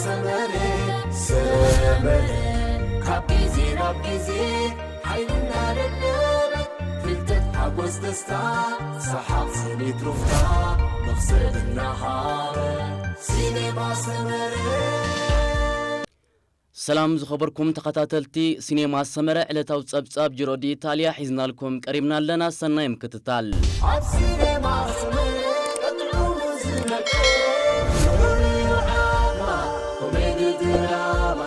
ሰመረ ሰመረ ካብ ግዜ ናብ ግዜ ሓይልና ደለበ ፍልጠት ሓጎስ ደስታ ሰሓቕ ስኒት ሩፍታ መኽሰብ እናሃበ ሲኔማ ሰመረ። ሰላም ዝኸበርኩም ተኸታተልቲ ሲኔማ ሰመረ ዕለታዊ ጸብጻብ ጅሮ ዲ ኢታልያ ሒዝናልኩም ቀሪብና ኣለና። ሰናይ ምክትታል። ኣብ ሲኔማ ሰመረ ቀጥዑ ዝነቀ ፍሉይ ዓማ ኮሜዲ ድራማ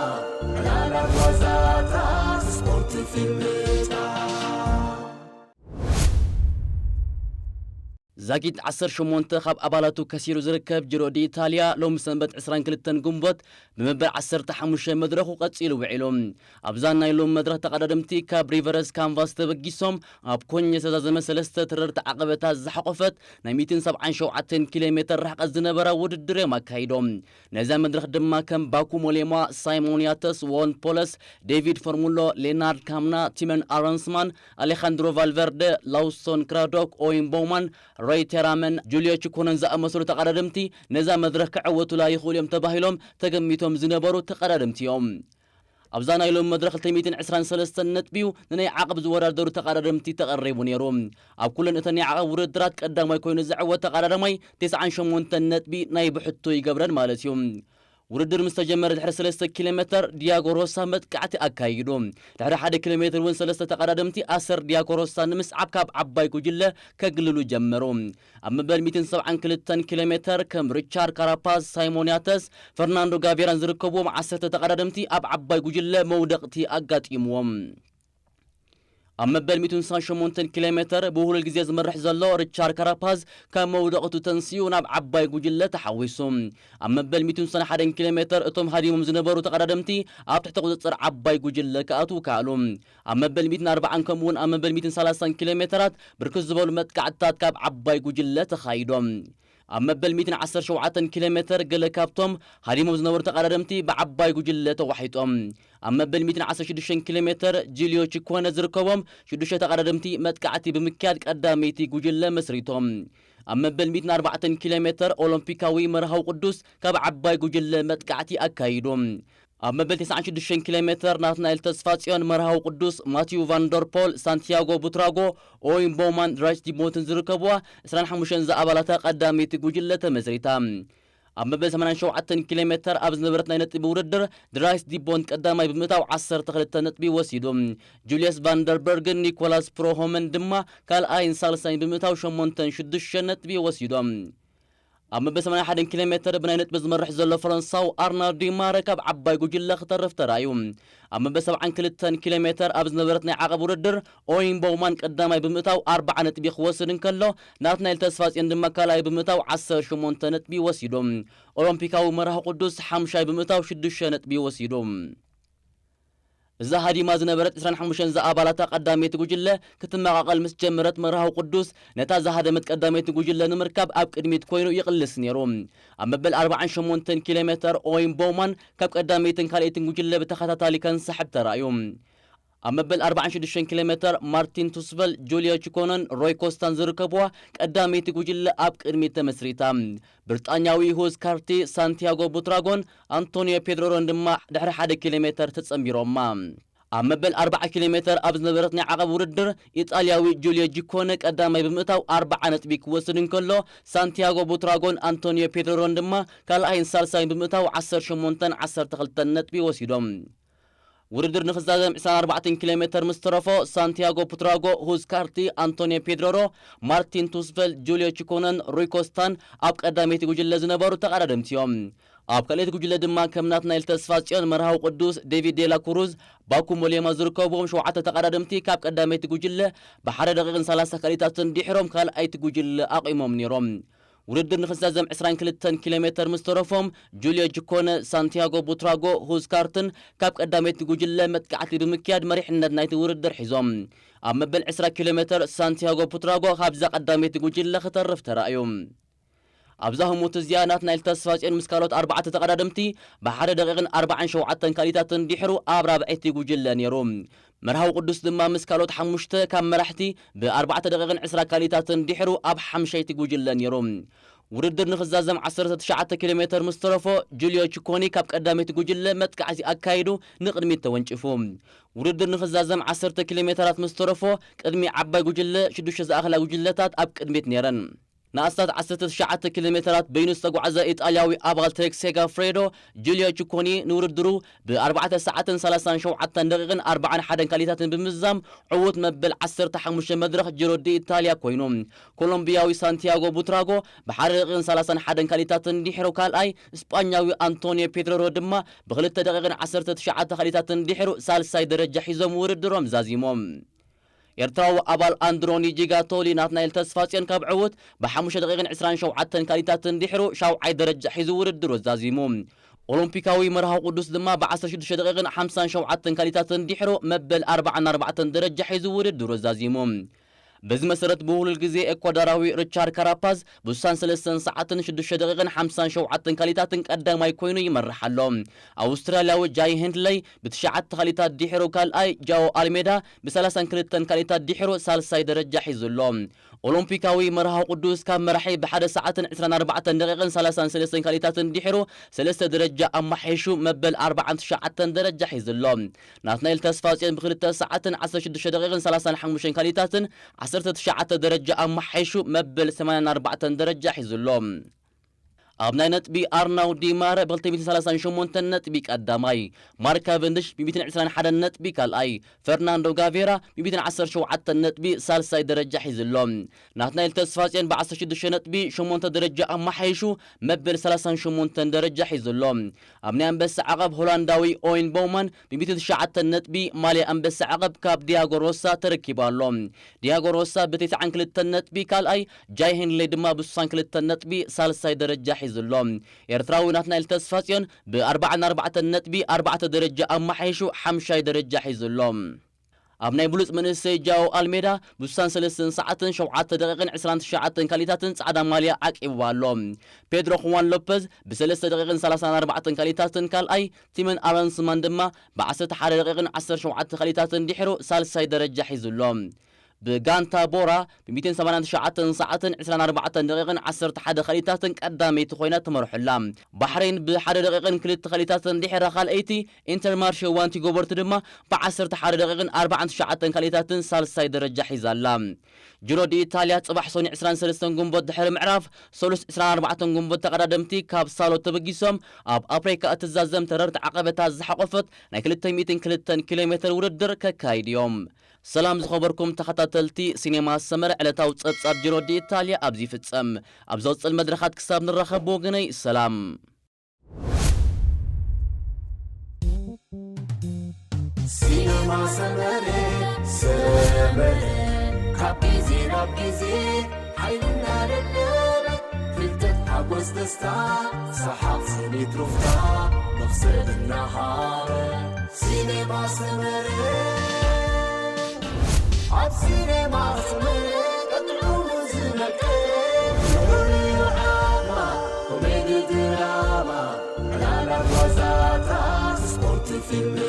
ዕላላ ጓዛታት ስፖርት ፊልምታት ዛጊት ዓሰርተ ሸሞንተ ካብ ኣባላቱ ከሲሩ ዝርከብ ጅሮ ዲ ኢታልያ ሎም ሰንበት ዕስራን ክልተን ግንቦት ብመበል ዓሰርተ ሓሙሽተ መድረኹ ቀጺሉ ውዒሉ። ኣብዛ ናይ ሎም መድረኽ ተቐዳደምቲ ካብ ሪቨረስ ካንቫስ ተበጊሶም ኣብ ኮኝ ዝተዛዘመ ሰለስተ ተረርቲ ዓቐበታት ዝሓቆፈት ናይ ሚእትን ሰብዓን ሸውዓተን ኪሎ ሜትር ርሕቀት ዝነበራ ውድድር እዮም ኣካይዶም። ነዛ መድረኽ ድማ ከም ባኩ ሞሌማ፣ ሳይሞን ያተስ፣ ዎን ፖለስ፣ ዴቪድ ፎርሙሎ፣ ሌናርድ ካምና፣ ቲመን ኣረንስማን፣ ኣሌኻንድሮ ቫልቨርደ፣ ላውሶን ክራዶክ፣ ኦይን ቦውማን፣ ሮይ ቴራመን፣ ጁልዮ ቺኮነን ዝኣመሰሉ ተቐዳደምቲ ነዛ መድረኽ ክዕወቱላ ይኽእሉ እዮም ተባሂሎም ተገሚቶም ዝነበሩ ተቐዳደምቲ እዮም። ኣብዛ ናይ ሎም መድረኽ ክልተ ሚእትን ዕስራን ሰለስተን ነጥቢ እዩ ንናይ ዓቐብ ዝወዳደሩ ተቐዳደምቲ ተቐሪቡ ነይሩ። ኣብ ኩለን እተን ናይ ዓቐብ ውድድራት ቀዳማይ ኮይኑ ዝዕወት ተቐዳዳማይ ተስዓን ሸሞንተን ነጥቢ ናይ ብሕቱ ይገብረን ማለት እዩ። ውድድር ምስ ተጀመረ ድሕሪ ሰለስተ ኪሎ ሜተር ዲያጎ ሮሳ መጥቃዕቲ ኣካይዱ። ድሕሪ ሓደ ኪሎ ሜተር እውን ሰለስተ ተቐዳደምቲ ኣሰር ዲያጎ ሮሳ ንምስዓብ ካብ ዓባይ ጉጅለ ከግልሉ ጀመሩ። ኣብ መበል ሚእትን ሰብዓን ክልተን ኪሎ ሜተር ከም ሪቻርድ ካራፓዝ፣ ሳይሞን ያተስ፣ ፈርናንዶ ጋቬራን ዝርከብዎም ዓሰርተ ተቐዳደምቲ ኣብ ዓባይ ጉጅለ መውደቕቲ ኣጋጢምዎም። ኣብ መበል ሚእትን ስሳን ሸሞንተን ኪሎ ሜተር ብውህሉል ግዜ ዝመርሕ ዘሎ ሪቻርድ ካራፓዝ ካብ መውደቕቱ ተንሲኡ ናብ ዓባይ ጉጅለ ተሓዊሱ። ኣብ መበል ሚእትን ስሳን ሓደን ኪሎ ሜተር እቶም ሃዲሞም ዝነበሩ ተቐዳደምቲ ኣብ ትሕቲ ቁጽጽር ዓባይ ጉጅለ ክኣትዉ ከኣሉ። ኣብ መበል ሚእትን ኣርባዓን ከምኡውን ኣብ መበል ሚእትን ሰላሳን ኪሎ ሜተራት ብርክት ዝበሉ መጥቃዕትታት ካብ ዓባይ ጉጅለ ተኻይዶም። ኣብ መበል ሚእትን ዓሰርተ ሸውዓተን ኪሎ ሜተር ገለ ካብቶም ሃዲሞም ዝነበሩ ተቐዳደምቲ ብዓባይ ጉጅለ ተዋሒጦም። ኣብ መበል ሚእትን ዓሰርተ ሽዱሽተን ኪሎ ሜተር ጂልዮ ቺኮነ ዝርከቦም ሽዱሽተ ተቐዳደምቲ መጥቃዕቲ ብምክያድ ቀዳመይቲ ጉጅለ መስሪቶም። ኣብ መበል ሚእትን ኣርባዕተን ኪሎ ሜተር ኦሎምፒካዊ መርሃዊ ቅዱስ ካብ ዓባይ ጉጅለ መጥቃዕቲ ኣካይዱ። ኣብ መበል ተስዓን ሽዱሽተን ኪሎ ሜተር ናትናኤል ተስፋጽዮን መርሃዊ ቅዱስ ማቲዩ ቫንደርፖል ሳንቲያጎ ቡትራጎ ኦይን ቦውማን ድራይስ ዲቦንትን ዝርከብዋ ዕስራን ሓሙሽተን ዝኣባላታ ቀዳመይቲ ጉጅለ ተመስሪታ። ኣብ መበል ሰማንያን ሸውዓተን ኪሎ ሜተር ኣብ ዝነበረት ናይ ነጥቢ ውድድር ድራይስ ዲቦንት ቀዳማይ ብምእታው ዓሰርተ ክልተ ነጥቢ ወሲዱ። ጁልየስ ቫንደርበርግን ኒኮላስ ፕሮሆመን ድማ ካልኣይን ሳልሳይን ብምእታው ሸሞንተን ሽዱሽተን ነጥቢ ወሲዶም። ኣብ መበል ሰማንያን ሓደን ኪሎ ሜተር ብናይ ነጥቢ ዝመርሕ ዘሎ ፈረንሳዊ ኣርናልድ ዲማረ ካብ ዓባይ ጉጅለ ክተርፍ ተራእዩ። ኣብ መበል ሰብዓን ክልተን ኪሎ ሜተር ኣብ ዝነበረት ናይ ዓቐብ ውድድር ኦይን ቦውማን ቀዳማይ ብምእታው ኣርብዓ ነጥቢ ክወስድ እንከሎ ናትናኤል ተስፋጽዮን ድማ ካልኣይ ብምእታው ዓሰርተ ሸሞንተ ነጥቢ ወሲዱ። ኦሎምፒካዊ መርሃ ቅዱስ ሓምሻይ ብምእታው ሽዱሽተ ነጥቢ ወሲዱ። እዛ ሃዲማ ዝነበረት ዕስራን ሓሙሽተን ዝኣባላታ ቀዳመይቲ ጉጅለ ክትመቓቐል ምስ ጀመረት መርሃዊ ቅዱስ ነታ ዝሃደመት ቀዳመይቲ ጉጅለ ንምርካብ ኣብ ቅድሚት ኮይኑ ይቕልስ ነይሩ። ኣብ መበል ኣርባዓን ሸሞንተን ኪሎ ሜተር ኦይን ቦውማን ካብ ቀዳመይትን ካልኣይትን ጉጅለ ብተኸታታሊ ከንሳሕብ ተራእዩ። ኣብ መበል ኣርባዓን ሽዱሽተን ኪሎ ሜተር ማርቲን ቱስቨል፣ ጁልዮ ቺኮነን ሮይ ኮስታን ዝርከብዋ ቀዳመይቲ ጉጅለ ኣብ ቅድሚት ተመስሪታ። ብሪጣንያዊ ሁዝ ካርቲ፣ ሳንቲያጎ ቡትራጎን ኣንቶኒዮ ፔድሮሮን ድማ ድሕሪ ሓደ ኪሎ ሜተር ተጸንቢሮማ። ኣብ መበል ኣርባዓ ኪሎ ሜተር ኣብ ዝነበረት ናይ ዓቐብ ውድድር ኢጣልያዊ ጁልዮ ጂኮነ ቀዳማይ ብምእታው ኣርባዓ ነጥቢ ክወስድ እንከሎ ሳንቲያጎ ቡትራጎን ኣንቶኒዮ ፔድሮሮን ድማ ካልኣይን ሳልሳይን ብምእታው ዓሰርተ ሸሞንተን ዓሰርተ ክልተን ነጥቢ ወሲዶም። ውድድር ንኽዛዘም ዕስራን ኣርባዕተን ኪሎ ሜተር ምስ ተረፎ ሳንቲያጎ ቡትራጎ፣ ሁዝ ካርቲ፣ ኣንቶኒዮ ፔድሮሮ፣ ማርቲን ቱስቨል፣ ጁልዮ ቺኮነን ሩይ ኮስታን ኣብ ቀዳመይቲ ጉጅለ ዝነበሩ ተቐዳደምቲ እዮም። ኣብ ካልኣይቲ ጉጅለ ድማ ከም ናትናኤል ተስፋጽዮን፣ መርሃዊ ቅዱስ፣ ዴቪድ ዴላ ኩሩዝ፣ ባኩ ሞሌማ ዝርከብዎም ሸውዓተ ተቐዳደምቲ ካብ ቀዳመይቲ ጉጅለ ብሓደ ደቂቕን ሰላሳ ካልኢታትን ድሒሮም ካልኣይቲ ጉጅለ ኣቑሞም ነይሮም። ውድድር ንኽዛዘም ዕስራን ክልተን ኪሎ ሜተር ምስ ተረፎም ጁልዮ ጂኮነ፣ ሳንቲያጎ ቡትራጎ፣ ሁዝ ካርትን ካብ ቀዳመይቲ ጉጅለ መጥቃዕቲ ብምክያድ መሪሕነት ናይቲ ውድድር ሒዞም። ኣብ መበል ዕስራ ኪሎ ሜተር ሳንቲያጎ ቡትራጎ ካብዛ ቀዳመይቲ ጉጅለ ክተርፍ ተራእዩ። ኣብዛ ህሞት እዚኣ ናትናኤል ተስፋጽዮን ምስ ካልኦት ኣርባዕተ ተቐዳደምቲ ብሓደ ደቂቕን ኣርባዓን ሸውዓተን ካልኢታትን ድሕሩ ኣብ ራብዐይቲ ጉጅለ ነይሩ። መርሃዊ ቅዱስ ድማ ምስ ካልኦት ሓሙሽተ ካብ መራሕቲ ብኣርባዕተ ደቂቕን ዕስራ ካልኢታትን ድሕሩ ኣብ ሓምሻይቲ ጉጅለ ነይሩ። ውድድር ንኽዛዘም ዓሰርተ ትሽዓተ ኪሎ ሜተር ምስ ተረፎ፣ ጁልዮ ቺኮኒ ካብ ቀዳመይቲ ጉጅለ መጥቃዕቲ ኣካይዱ ንቕድሚት ተወንጭፉ። ውድድር ንኽዛዘም ዓሰርተ ኪሎ ሜተራት ምስ ተረፎ፣ ቅድሚ ዓባይ ጉጅለ ሽዱሽተ ዝኣኽላ ጉጅለታት ኣብ ቅድሚት ነይረን። ንኣስታት ዓሰርተ ትሽዓተ ኪሎ ሜተራት በይኑ ዝተጓዕዘ ኢጣልያዊ ኣባል ትሬክ ሴጋፍሬዶ፣ ጁልዮ ቺኮኒ ንውድድሩ ብ ኣርባዕተ ሰዓትን ሰላሳን ሸውዓተን ደቂቕን ኣርባዓን ሓደን ካሊታትን ብምዝዛም ዕዉት መበል ዓሰርተ ሓሙሽተ መድረኽ ጂሮ ዲ ኢታልያ ኮይኑ። ኮሎምቢያዊ ሳንቲያጎ ቡትራጎ ብሓደ ደቂቕን ሰላሳን ሓደን ካሊታትን ድሕሩ ካልኣይ፣ ስጳኛዊ ኣንቶኒዮ ፔድረሮ ድማ ብክልተ ደቂቕን ዓሰርተ ትሽዓተ ካሊታትን ድሕሩ ሳልሳይ ደረጃ ሒዞም ውድድሮም ዛዚሞም። ኤርትራዊ ኣባል ኣንድሮኒ ጂጋቶሊ ናትናኤል ተስፋጽዮን ካብ ዕዉት ብሓሙሽተ ደቂቕን ዕስራን ሸውዓተን ካሊታትን ድሕሩ ሻውዓይ ደረጃ ሒዙ ውድድሩ ዛዚሙ። ኦሎምፒካዊ መርሃዊ ቅዱስ ድማ ብዓሰርተ ሽዱሽተ ደቂቕን ሓምሳን ሸውዓተን ካሊታትን ድሕሩ መበል ኣርባዓን ኣርባዕተን ደረጃ ሒዙ ውድድሩ ዛዚሙ። በዚ መሰረት ብውህሉል ግዜ ኤኳዶራዊ ሪቻርድ ካራፓዝ ብስሳን ሰለስተን ሰዓትን ሽዱሽተ ደቂቕን ሓምሳን ሸውዓተን ካሊታትን ቀዳማይ ኮይኑ ይመርሕ ኣሎ። ኣውስትራልያዊ ጃይ ሄንድለይ ብትሽዓተ ካሊታት ድሕሩ ካልኣይ፣ ጃኦ ኣልሜዳ ብሰላሳን ክልተን ካሊታት ድሕሩ ሳልሳይ ደረጃ ሒዙ ኣሎ። ኦሎምፒካዊ መርሃዊ ቅዱስ ካብ መራሒ ብሓደ ሰዓትን ዕስራን ኣርባዕተን ደቂቕን ሰላሳን ሰለስተን ካሊታትን ድሕሩ ሰለስተ ደረጃ ኣማሓይሹ መበል ኣርባዓን ትሽዓተን ደረጃ ሒዙ ኣሎ። ናትናኤል ተስፋጽዮን ብክልተ ሰዓትን ዓሰርተ ሽዱሽተ ደቂቕን ሰላሳን ሓሙሽተን ካሊታትን ዓሰርተ ትሽዓተ ደረጃ ኣማሓይሹ መበል ሰማንያን ኣርባዕተን ደረጃ ሒዙ ኣሎ። ኣብ ናይ ነጥቢ ኣርናው ዲማረ ብ ክልተ ሚእትን ሰላሳን ሸሞንተን ነጥቢ ቀዳማይ፣ ማርክ ካቨንድሽ ብ ሚእትን ዕስራን ሓደን ነጥቢ ካልኣይ፣ ፈርናንዶ ጋቬራ ብ ሚእትን ዓሰርተ ሸውዓተን ነጥቢ ሳልሳይ ደረጃ ሒዙ ኣሎ። ናትናኤል ተስፋጽዮን ብ ዓሰርተ ሽዱሽተ ነጥቢ ሸሞንተ ደረጃ ኣማሓይሹ መበል ሰላሳን ሸሞንተን ደረጃ ሒዙ ኣሎ። ኣብ ናይ ኣንበሳ ዓቐብ ሆላንዳዊ ኦይን ቦውማን ብ ሚእትን ትሽዓተን ነጥቢ ማልያ ኣንበሳ ዓቐብ ካብ ዲያጎ ሮሳ ተረኪቡ ኣሎ። ዲያጎ ሮሳ ብ ተስዓን ክልተን ነጥቢ ካልኣይ፣ ጃይ ሄንድለይ ድማ ብ ስሳን ክልተን ነጥቢ ሳልሳይ ደረጃ ሒዙ ኣሎ። ኤርትራዊ ናትናኤል ተስፋጽዮን ብ ኣርባዓን ኣርባዕተን ነጥቢ ኣርባዕተ ደረጃ ኣማሓይሹ ሓምሻይ ደረጃ ሒዙ ኣሎ። ኣብ ናይ ብሉጽ መንእሰይ ጃኦ ኣልሜዳ ብ ስሳን ሰለስተን ሰዓትን ሸውዓተ ደቂቕን ዕስራን ትሽዓተን ካሊታትን ጻዕዳ ማልያ ዓቂብዋ ኣሎ። ፔድሮ ሁዋን ሎፐዝ ብ ሰለስተ ደቂቕን ሰላሳን ኣርባዕተን ካሊታትን ካልኣይ፣ ቲመን ኣረንስማን ድማ ብ ዓሰርተ ሓደ ደቂቕን ዓሰርተ ሸውዓተ ካሊታትን ድሕሩ ሳልሳይ ደረጃ ሒዙ ኣሎ። ብጋንታ ቦራ ብ ሚእትን ሰማንያን ትሽዓተን ሰዓትን ዕስራን ኣርባዕተን ደቂቕን ዓሰርተ ሓደ ካሊታትን ቀዳመይቲ ኮይና ትመርሖ ኣላ። ባሕሬን ብሓደ ደቂቕን ክልተ ካሊታትን ድሕራ ካልኣይቲ፣ ኢንተርማርሼ ዋንቲ ጎበርት ድማ ብ ዓሰርተ ሓደ ደቂቕን ኣርባዓን ትሽዓተን ካሊታትን ሳልሳይ ደረጃ ሒዛ ኣላ። ጅሮ ዲ ኢታልያ ጽባሕ ሶኒ ዕስራን ሰለስተን ግንቦት ድሕሪ ምዕራፍ፣ ሰሉስ ዕስራን ኣርባዕተን ግንቦት ተቐዳደምቲ ካብ ሳሎ ተበጊሶም ኣብ ኣፍሪካ እትዛዘም ተረርቲ ዓቐበታት ዝሓቖፈት ናይ ክልተ ሚእትን ክልተን ኪሎ ሜተር ውድድር ከካይድ እዮም። ሰላም ዝኸበርኩም ተኸታተልቲ ሲኔማ ሰመረ፣ ዕለታዊ ጸብጻብ ጅሮ ዲ ኢታልያ ኣብዚ ይፍጸም። ኣብ ዝቕጽል መድረኻት ክሳብ ንራኸብ ብወገነይ ሰላም። ሲኔማ ሰመረ፣ ሰመረ፣ ካብ ግዜ ናብ ግዜ ሓይልና ደለበ፣ ፍልጠት ሓጎስ ደስታ፣ ሰሓቕ ስኒት ሩፍታ፣ መኽሰብ እናሃበ። ሲኔማ ሰመረ፣ ኣብ ሲኔማ ሰመረ፣ ቀጥዑ ዝነቀ፣ ሙሉእ ዓማ፣ ኮሜዲ ድራማ፣ ዕላላት ዋዛታት፣ ስፖርት ፊልም